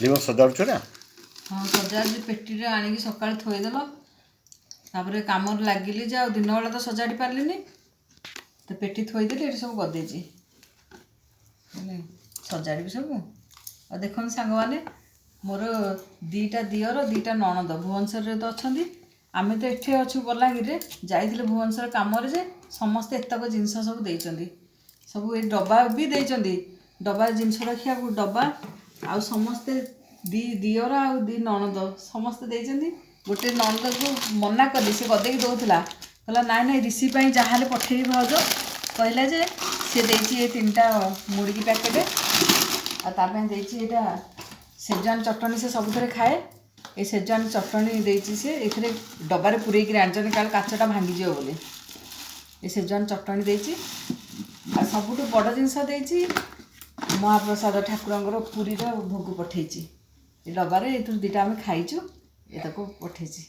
ଲିମା ସଜାଡ଼ୁଛୁ ନା? ହଁ, ସଜାଡ଼ି ପେଟିରେ ଆଣିକି ସକାଳେ ଥୋଇଦେଲ। ତାପରେ କାମରେ ଲାଗିଲି ଯେ ଆଉ ଦିନବେଳା ତ ସଜାଡ଼ି ପାରିଲିନି। ତ ପେଟି ଥୋଇଦେଲି, ଏଠି ସବୁ ଗଦେଇଛି, ସଜାଡ଼ିବି ସବୁ। ଆଉ ଦେଖନ୍ତୁ ସାଙ୍ଗମାନେ, ମୋର 2ଟା ଦିଅର, 2ଟା ନଣନ୍ଦ ଭୁବନେଶ୍ୱରରେ ତ ଅଛନ୍ତି। ଆମେ ତ ଏଠି ଅଛୁ ବଲାଙ୍ଗୀରରେ। ଯାଇଥିଲେ ଭୁବନେଶ୍ୱର କାମରେ ଯେ ସମସ୍ତେ ଏତକ ଜିନିଷ ସବୁ ଦେଇଛନ୍ତି। ସବୁ ଏ ଡବା ବି ଦେଇଛନ୍ତି, ଡବା ଜିନିଷ ରଖିବାକୁ ଡବା। ଆଉ ସମସ୍ତେ 2 ଦିଅର ଆଉ 2 ନଣନ୍ଦ ସମସ୍ତେ ଦେଇଛନ୍ତି। ଗୋଟେ ନଣନ୍ଦକୁ ମନା କଲି, ସେ ଗଦେଇକି ଦେଉଥିଲା, କହିଲା ନାଇଁ ନାଇଁ, ରିଷି ପାଇଁ ଯାହାହେଲେ ପଠେଇବି ଭାଉଜ, କହିଲା ଯେ ସେ ଦେଇଛି ଏ 3ଟା ମୁଡ଼ିକି ପ୍ୟାକେଟ୍। ଆଉ ତା ପାଇଁ ଦେଇଛି ଏଇଟା ସେଜୱାନ ଚଟଣି, ସେ ସବୁଥିରେ ଖାଏ। ଏ ସେଜୱାନ ଚଟଣି ଦେଇଛି ସେ, ଏଥିରେ ଡବାରେ ପୂରେଇକିରି ଆଣିଛନ୍ତି କାଳେ କାଚଟା ଭାଙ୍ଗିଯିବ ବୋଲି। ଏ ସେଜୱାନ ଚଟଣି ଦେଇଛି। ଆଉ ସବୁଠୁ ବଡ଼ ଜିନିଷ ଦେଇଛି ମହାପ୍ରସାଦ, ଠାକୁରଙ୍କର ପୁରୀର ଭୋଗ ପଠେଇଛି ଏ ଡବାରେ। ଏଥିରୁ 2ଟା ଆମେ ଖାଇଛୁ, ଏ ତାକୁ ପଠେଇଛି।